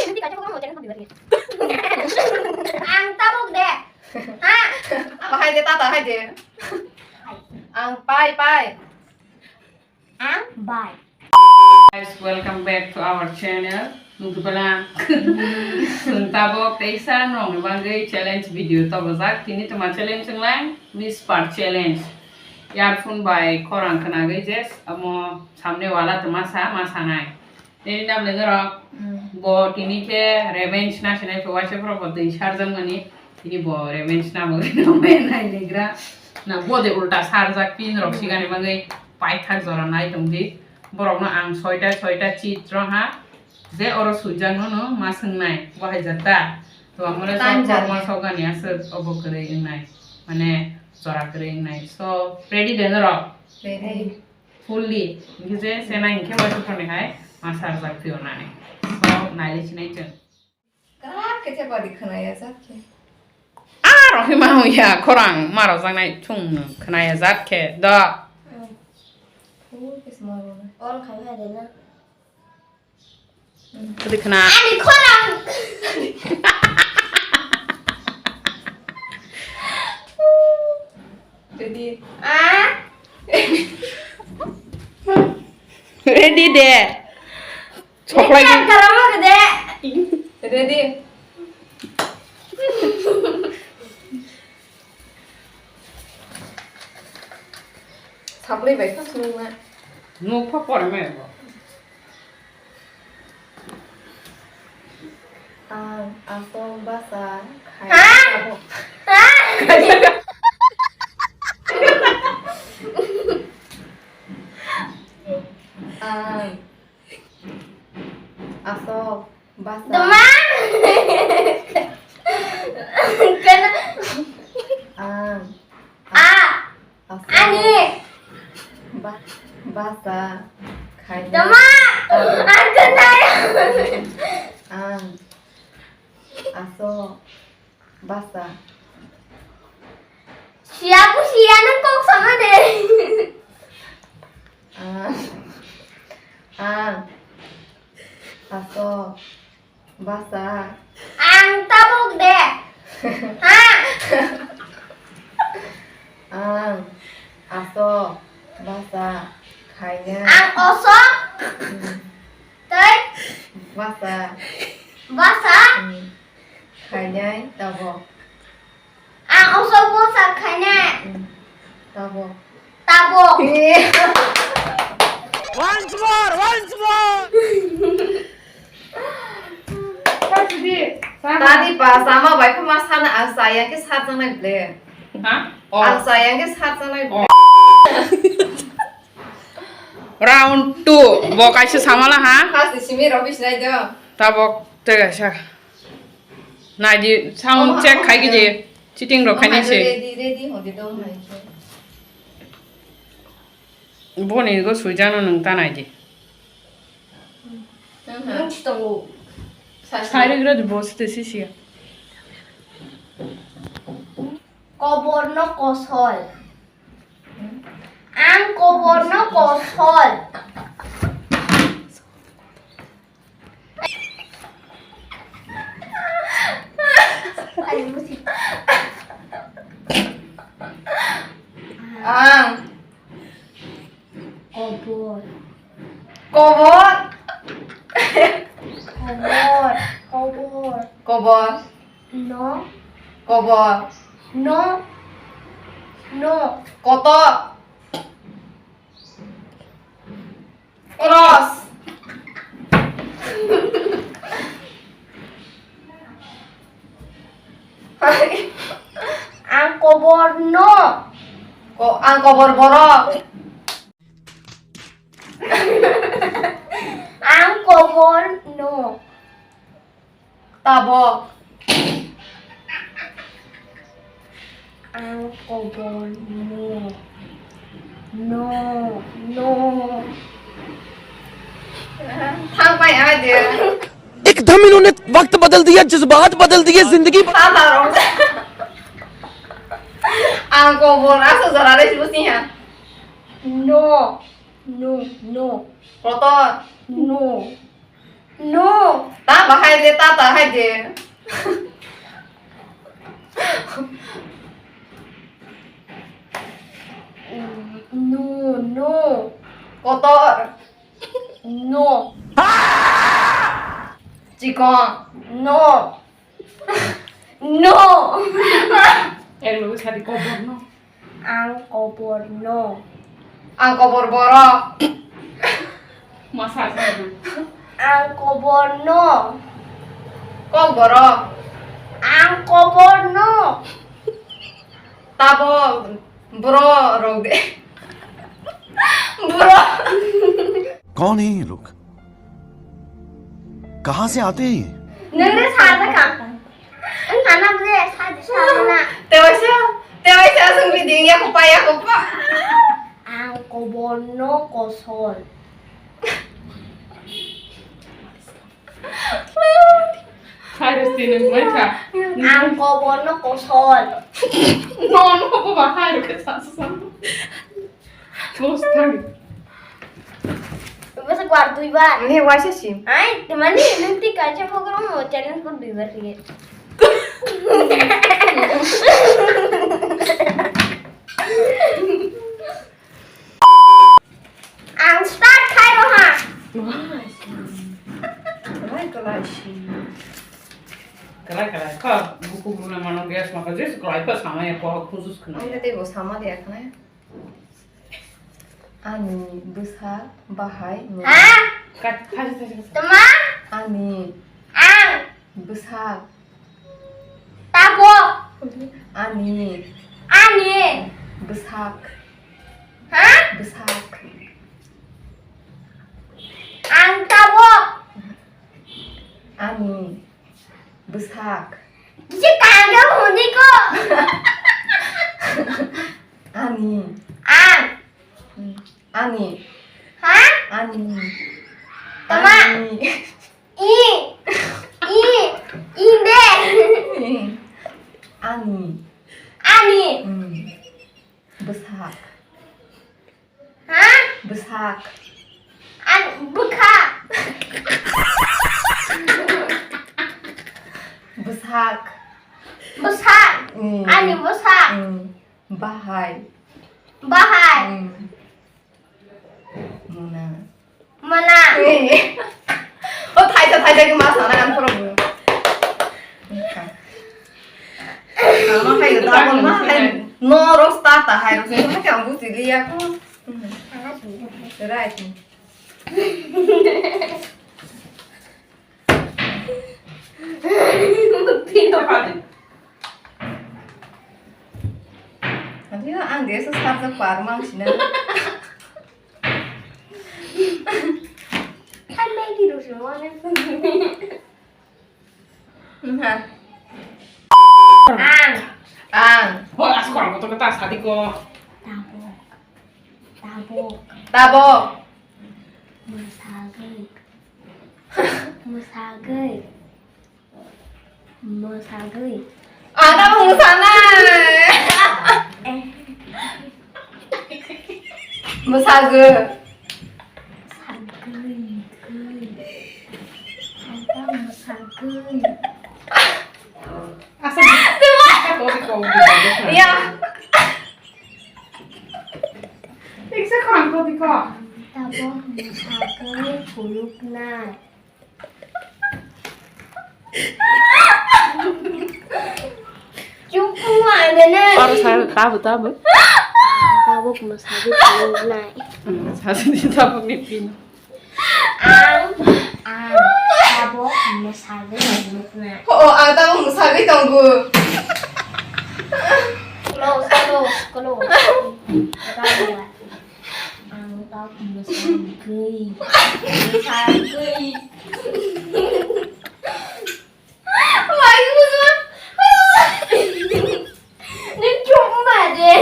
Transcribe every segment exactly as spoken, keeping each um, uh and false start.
Ang tabuk de. Ha? Abo hai de, tata hai de. Ang pai, pai. Ang bai. Guys, welcome back to our channel. Nukubala. Chwng tabuk teisa nongni bagwi challenge video tobojak. Tini toma challenge wnglang whisper challenge. Earphone bai khorang khnagwi je amo samne wala toma sa ma sanai. Nini nam le norok. Mm. Bo tini khe revenge na sinai phe waisa borok bo twi sarjak mani. Tini bo revenge na bo nai legra. Na bo de ulta sarjak pin rok sigani bagwi paithak jora nai tongdi. Borok no ang soita soita chit rong ha. Je oro sujak no no ma swngnai. Bo hai jata. To amore Time sok jani. Ma sokani aswk obo kwrwi wngnai. Mane jora kwrwi wngnai. So, ready de norok? Ready. Fully, hinkhe je chena hinkhe waisa phone hai ma sarjak phio nani. So, naile sinai chwng. Krak khe chepadi khwnaya jat khe. Ah, rohi ma ya khorang ma rojak nai chwng khwnaya jat khe da. All khai hai de na. Tadi khna. Ani khorang. Ready. Ah. Ready de. Choklai. Ready, ang karama de. Ready. Saplai bai kha swngnai. Nuk pha pore me bo. Ang aswk basa khai abo. Ang aswk basa. Dama. Kena. Ang. A. Aswk. Ani. Ba-, basa. Khai. Dama. Ang. Ang kena. Ang. Aswk. Basa. Siya ko siya nang kok sama de. Ang. Ang. Aswk. Basa. Ang tabuk de. Ha. Ang. Aswk. Basa. Khainai. Ang osok. Hmm. Tei. Basa. Basa. Hmm. Khainai tabuk. Ang osok bwsa khainai. Hmm. Tabuk. Tabuk. Once more, once more. Tadi pa sama bai pha ma sana ang saya ke sat jang nai ble. Ha? Oh. Ang saya ke sat jang nai ble. Oh. Round two. Bo kaisa samala ha? Khasi simi rok bisinai do. Tabok tega sa. Naidi sound check khai gidi. Cheating rok khaini se. Ready, ready hodi dong hai. Boni go suijano nung ta naidi. Nung tongo. Sari gra di boss te sisi. Koborno kosol. Ang koborno kosol. Ang. Kobor. Kobor. Kobor. Kobor. Kobor. No. Kobor. No. No. Kotor. Cross. Ang kobor no. Ko-, ang kobor borok. Ang kobor no. Tabok. Ang kobor no. No, no. Thang pai ai de. एकदम इन्होंने वक्त बदल दिया, जज्बात बदल दिए, जिंदगी बदल Tata rong. Ang kobor asa jora re sibo siha. No, no, no. Kotor. No. No. Ta bahai de ta Ta hai de. No, no. Kotor. No. Chikon. No. No. Ek loge sadi kobor no. Ang kobor no. Ang kobor borok. Masa sadi. Ang kobor no. Kok borok. Ang kobor no. Tabo bro rok de. Bro. कौन है ये लोग? कहाँ से आते हैं ये? Nang de sa ta ka. Ang kana bde sa de sa na. Tewaisa, tewaisa asung biding ya ko pa ya ko pa. Ang kobor no kosol. Virus tini mai kha. Ang kobor no kosol. No, no, ko ba hai ke sa sa. Close time. Basa kwar dui bar. Ni waisa sim. Ai, temani nanti kacha program mo channel ko dui bar ye. Ang start khai ro ha. Kalai kalai si. Kalai kalai kha buku guru na mano gas maka jesu kalai kha sama ya ko khusus khna. Ang tei bo sama de khna. Ani bwsa bahai. Ha? Kat khai khai khai. Tama? Ani. Ang. Bwsa. Tabo. Ani. Ani. Bwsak. Ha? Bwsak. Ang tabok. Ani. Bwsak. Bisi kangyo hundi ko. Ani. Ang. Ani. Ha? Ani. Tama. Ani. I. I. Inde. Ani. Ani. Hmm. Bwsak. Ha? Bwsak. An bwkha. Bwsak. Bwsak. Hmm. Ani bwsak. Hmm. Bahai. Bahai. Hmm. Mona. Mona. O thaisa thaisa ke ma sana kan phoro bu. Ano hai da ma hai no rosta ta hai rosta ma ke ang buti liya ko. Right. Adi ang desa sarjak par mang sina. Hai Maggie ro sing wane. Nha. Ang. Ang. Ho, as korang kotor kata sadi ko. Tabok. Tabok. Tabok. Mwsagwi. Mwsagwi. Mwsagwi. Ang tamo mwsanai. Eh. Mwsagwi. Sagwi, gwi. Ang tamo mwsagwi. Asa. Ya. Iksa khorang to dikho. Tabok mwsagwi phunuknai. Chukuma dene. Oro sa tabo tabo. Tabok mwsagwi phunuknai. Hmm, sa sini tabok ni pin. Ang, ang tabok mwsagwi phunuknai. Oh, ang tabok mwsagwi tongo. Close, close, close. Ang tabok mwsagwi. Mwsagwi. Wai, mwsagwi. Nung chukma de.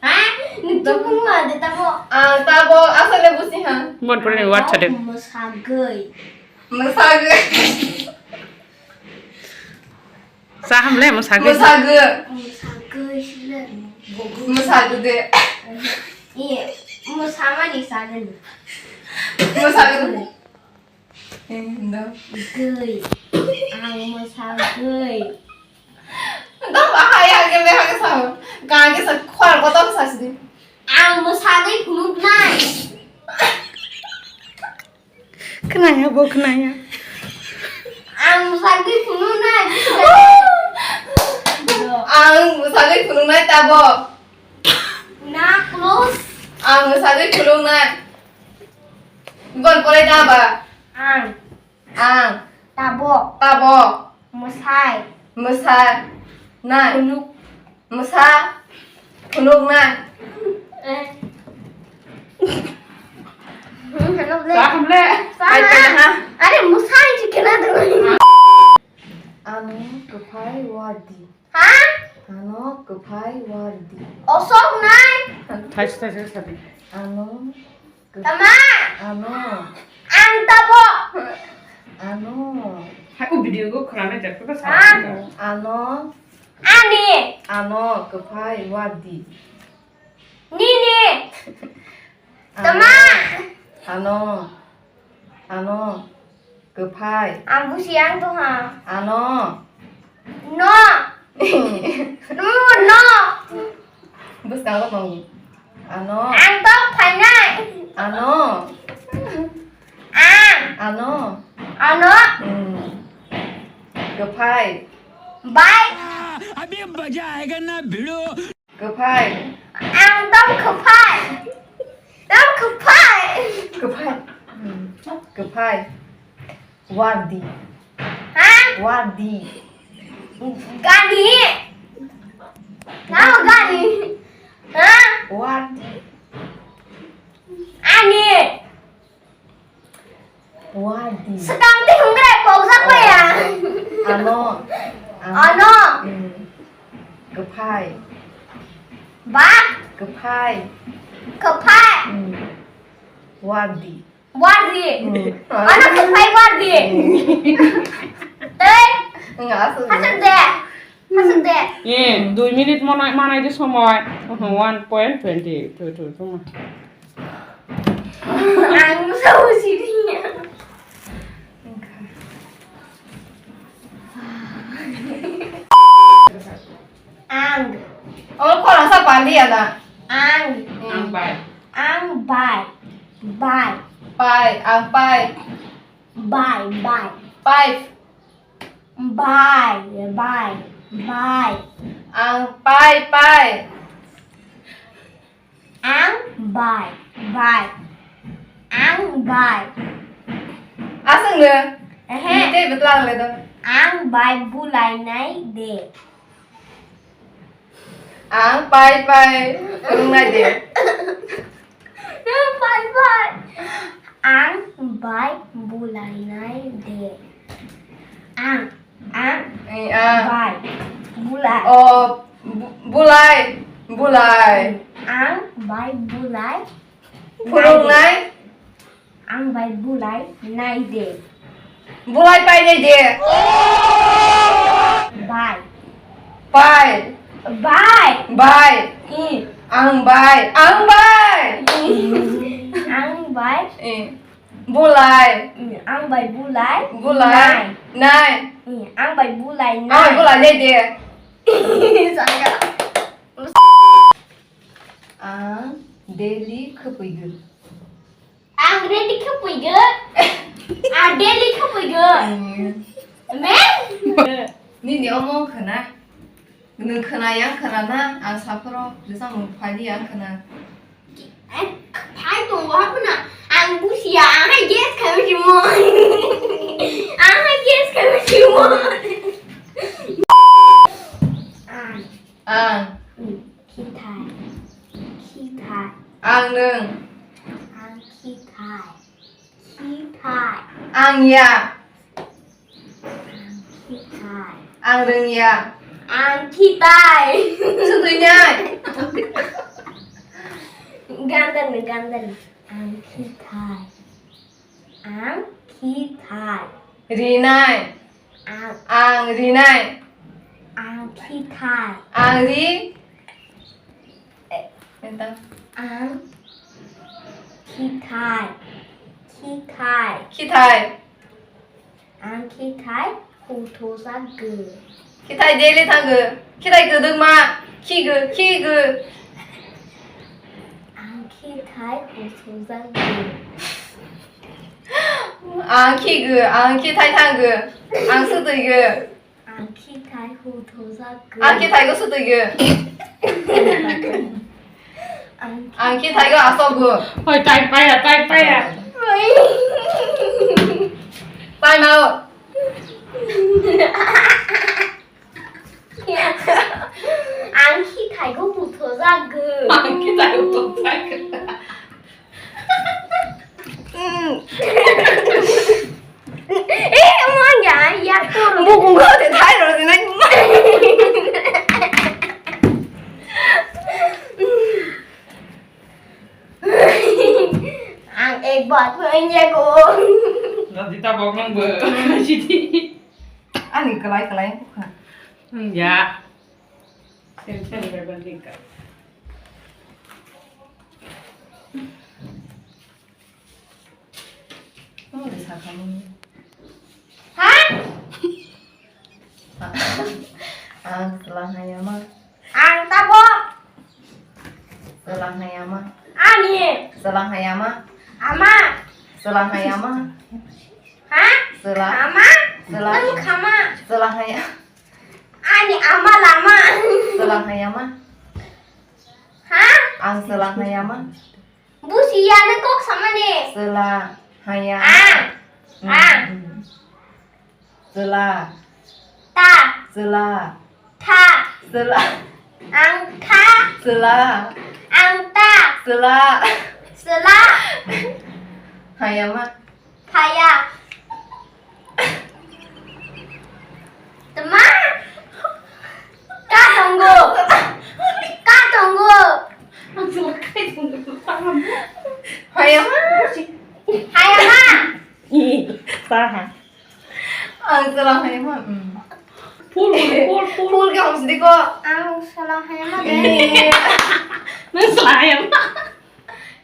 Ha? Nung chukma de tamo. Ah, tabo, asal le busi ha. Mon pore ni word chade. Mwsagwi. Mwsagwi. Sa ham le mwsagwi. Mwsagwi. Mwsagwi sile. Mwsagwi de. Iye, mwsamani sagwi. Mwsagwi. Eh, no. Gwi. Ang mwsagwi. Dam bahai ang khe behai khe sao. Ka khe sa khwal kotor sa sidi. Ang mwsagwi phunuknai. Khnaya bo khnaya. Ang mwsagwi phunuknai. Ang mwsagwi phunuknai tabo. Na close. Ang mwsagwi phunuknai. Bon pore da ba. Ang. Ang. Tabo. Tabo. Mwsai. Mwsa. Nai. Phunuk. Mwsa. Phunuk nai. Eh. Phunuk le. Sa hamle. Sa. Ai, na. Are, mwsai chikena dong. Ano kwphai wardi. Ha? Ano kwphai wardi. Osok nai. Thaisa, thaisa, sadi. Ano kwp-, tama. Ano. Ang tabo. Ano. Haku video ko khwlana jak to sa. Ha? Ano. Ani. Ano kwphai wardi. Nini. Tama. Ano. Ano. Kwphai. Ang busi ang to ha. Ano. No. No, no. Bwskango tongo. Ano. Ang to phainai. Ano. Ang. Ano. Ano. Hmm. Kwphai. Bai. अभी मजा आएगा ना भिड़ो। Kwphai. Ang tong kwphai. Tong kwphai. Kwphai. Hmm. Kwphai. Wardi. Ha? Wardi. Gani. Namo gani. Ha? Wardi. Ani. Wardi. Swkang twi hwnkhrai pokjak bai ang. Ano. Ano. Hmm. Kwphai. Ba? Kwphai. Kwphai. Hmm. Wardi. Wardi. Hmm. Ano kwphai wardi. Hmm. Tei. Wng aswk. Hasuk de. Hasuk de. Eh, dui minute manai, manai de somoi. Oho, one point twenty two two two. Ang sa usirinya. Ang. Oh, kok rasa pali ya, nak? Ang. Ang bai. Ang bai. Bai. Pai, ang pai. Bai, bai. Five. Bai, bai, bai. Ang pai, pai. Ang bai, bai. Ang bai. Aswk no? Ehe. Tei bwtlang le do. Ang bai bulai nai de. Ang pai pai phunuknai de. Ang pai pai. Ang bai bulainai de. Ang, ang. Eh, ang. Bai. Bulai. Oh, bu-, bulai. Bulai. Ang bai bulai. Phunuknai. Ang bai bulai nai de. Bulai pai nai de. Bai. Pai. Bai. Bai. I. Ang bai. Ang bai. I. Ang bai. I. Bulai. I. Ang bai bulai. Bulai. Nai. Nai. I. Ang bai bulai nai. Ang bai bulai nai de. Saka. Ang daily khapui gwn. Ang ready khe puigwn. Ang daily khe puigwn. Hmm. Men? Nini omo khna. Nwng khna yang khna na, ang saphoro risa mung phali yang khna. Phai tongo ha khna. Ang busia, ang hai guess khamu simo. Ang hai guess khamu simo. Ang. Ang. Khithai. Khithai. Ang nwng. Ang khithai. Khithai. Ang ya. Ang khithai. Ang rwngya. Ang khithai. Swtwinai. Gandar ni, gandar ni. Ang khithai. Ang khithai. Rinai. Ang. Ang rinai. Ang khithai. Ang ri. Eh. Entang. Ang khithai. Khithai. Khithai. Ang khithai huthojak gw. Khithai daily thango. Khithai kwdwkma. Khigw, khigw. Ang khithai huthojak gw. Ang khigw, ang khithai thango. Ang swtwigw. Ang khithai huthojak gw. Ang khithai go swtwigw. Ang Ang khithai go asogw. Hoi, tai paya, tai paya. Time out. Ang khithai go huthojak gw. Ang khithai go huthojak gw. Eh, mang ya, ya, to. Bukung ko te thai ro, te nai. Ang ek baat mein ye ko. Radita boknang bo. Sidi. Ani kalai kalai ko kha. Hmm, ya. Sen sen berban dingka. Ang sakha mani. Ha? Ang swlang hayama. Ang tabok. Swlang hayama. Ani. Swlang hayama. Ama. Swlang hayama. Ha? Swlang. Ama. Swlang. Nang khama. Swlang haya. Ani ama lama. Swlang hayama. Ha? Ang swlang hayama. Busi ya, nang kok samani. Swla, haya. A. Hmm, A. Hmm. Swla. Ta. Swla. Tha. Swla. Ang tha. Swla. Ang ta. Swla. Swla. Hayama. Phaya. Tma? Ka tongo? Ka tongo? Hayama. Hayama. Saha. Ang swlang hayama. Hmm. Full, full, full. Full ke hom sidi ko. Ang swlang hayama de. Nang swlang hayama.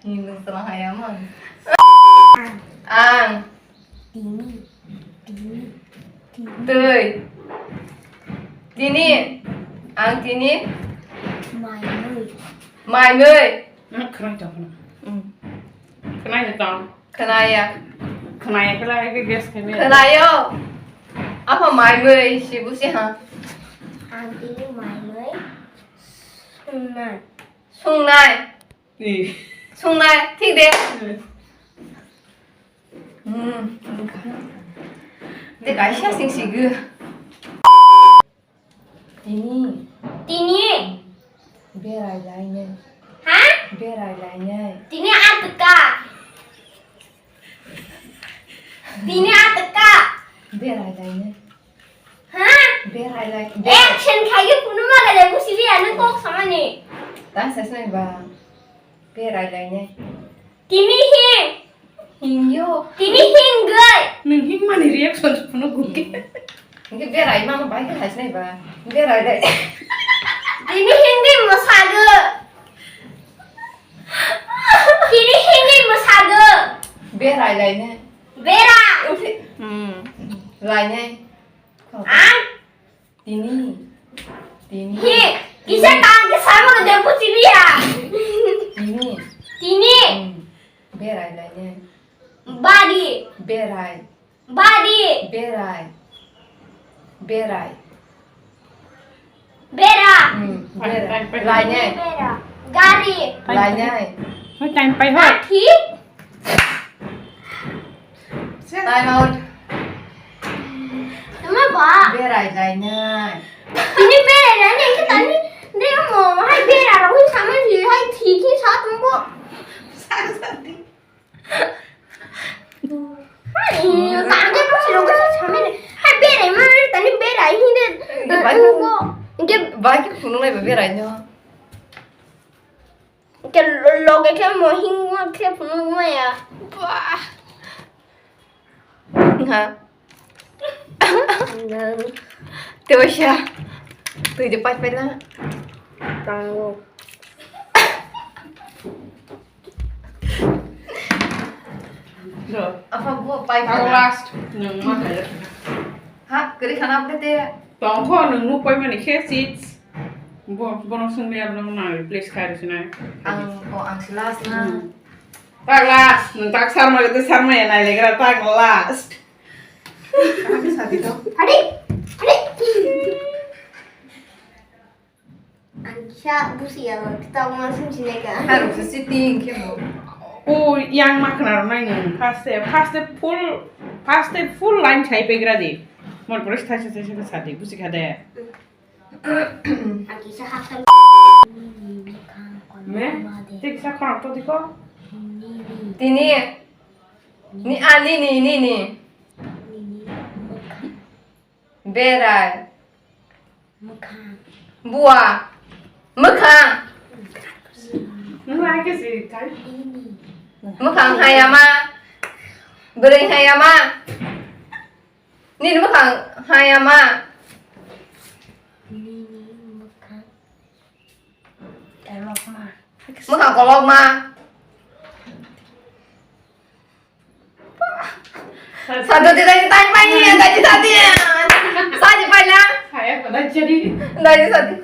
Nini swlang hayama. Ang. Tini. Tini. Tini. Twi. Tini. Ang tini. Mai mui. Mai mui. Khwnai tong khna. Hmm. Khwnai tong. Khwnaya. Khwnaya khe lai khe gas khe maya. Khwnayo. Apa mai mui si busi ha. Ang tini mai mui. Sungnai. Sungnai. Ni. Sungnai, thik de. Hmm. Hmm, wngkha. De kaisa sing sigo. Tini. Tini. Berai lainai. Ha? Berai lainai. Tini atka. Tini atka. Berai lainai. Ha? Berai lai. Action khayo kuno maga de busi biya nang kok samani. Ta sasnai ba. Berai lainai. Tini hing. Hingyo. Tini hingwi. Nang hingmani reaction kuno gukhe. Hingke berai mano bai khe sasnai ba. Berai lai. Tini hingwi mosago. Tini hingwi mosago. Berai lainai. Bera. Hmm. Lainai. Ang. Tini. Tini. Hi. Kisa kang ke sama ke jabu sini ya. Tini. Tini. Hmm. Berai lainai. Badi. Berai. Badi. Berai. Berai. Bera. Hmm, bera. Lainai. Bera. Gari. Lainai. Hoi, time pai hoi. Lathi. Time out. Tama ba. Berai lainai. Ini berai lainai ke tani. Dia mau hai bera rohi sama si hai thiki sa tunggu. Hai, tangke pusi rogo si chamene. Hai, berai ma, tani berai hine. Bai ko. Inke bai ke phunung lai berai no. Inke loge ke mo hing ma ke phunung ma ya. Bah. Ha. Te waisa. Tui de pat pat na. Tango. Do. Apa bo pai Ang khana? Last. Nwng ma kaya. Ha, kiri khana apa te? Tongkho nwng nuk pai mani khe seats. Bo, bono sungli abno na replace khai rwsina. Ang, oh, ang si last na. Hmm. Tak last. Nwng tak sarma kete sarma ya nai legra tak last. Ang sa di to. Adi, adi. Ang kisa busi ya, kita mau langsung sini kan. Harus sitting kemo. O yang makna rwnai ni first step, first step full, first step full line chai pegra di. Mon pore thaisa thaisa khe sadi busi khade. Ang kisa haksan. Me? Te kisa khorang to diko. Tini. Ni ani ni ni ni. Berai. Mwkhang. Bua. Mwkhang. Nwng hai khe se kai. Mwkhang hayama. Bwrwi hayama. Nini mwkhang hayama. Nini mwkhang kolokma. Mwkhang kolokma. Sadu tidak ditanya apa ini, tadi tadi ya. Saya ditanya. Saya pada jadi. Tadi tadi.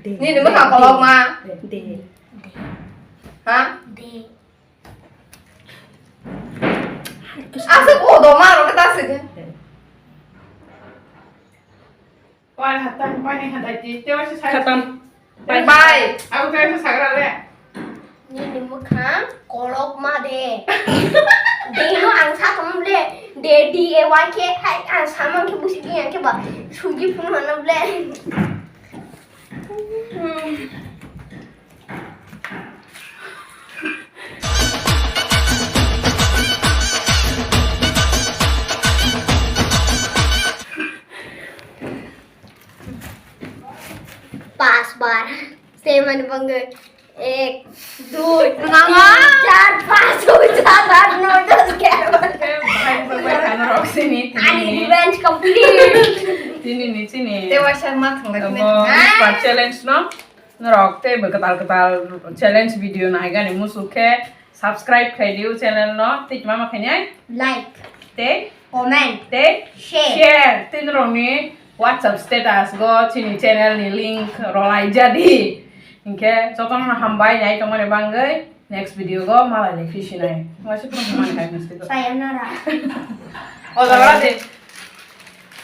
Ini nama kak kolok ma. De. Ha? De. Asal kau domar kita sih. Pai hatan, pai ni hatan, ti, ti wasi sai. Khatam. Pai. Pai. Aku ti wasi sagra le. Nini mwkhang kolok ma de. De no ang sa tong le. De D A Y K hai ang sa mang khe busi di ang khe ba. Sugi phun hano le. Pas bar. Semani bangwi. Ek, dui, tin, char, panch, chhoi, sat, aat, noi, das, gyara, baro. Ani revenge complete. Tini ni chini. Te waisa ma thangla kine. Abo, ah, pa challenge no. Norok tei bo kwtal kwtal challenge video naigani muchuk khe subscribe khai diu channel no, tei mama khainai? Like. Tei? Comment. Tei? Share. Share. Tei norokni WhatsApp status go chini channel ni link rolai jadi. Hinkhe jotono hambai nai tongmani bangwi next video go malai lai phisinai. Waisa phone hamani kai musti go. Sayonara. O jaga de.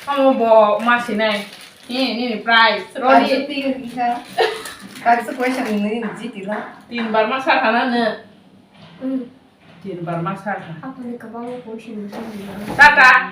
Amo bo ma sinai. Ni, nini prize. Rodi. Kaisa question ni jiti la. Tin bar ma sa khana ne. Hmm. Tin bar ma sa kha. Apuni kabang question ni. Tata.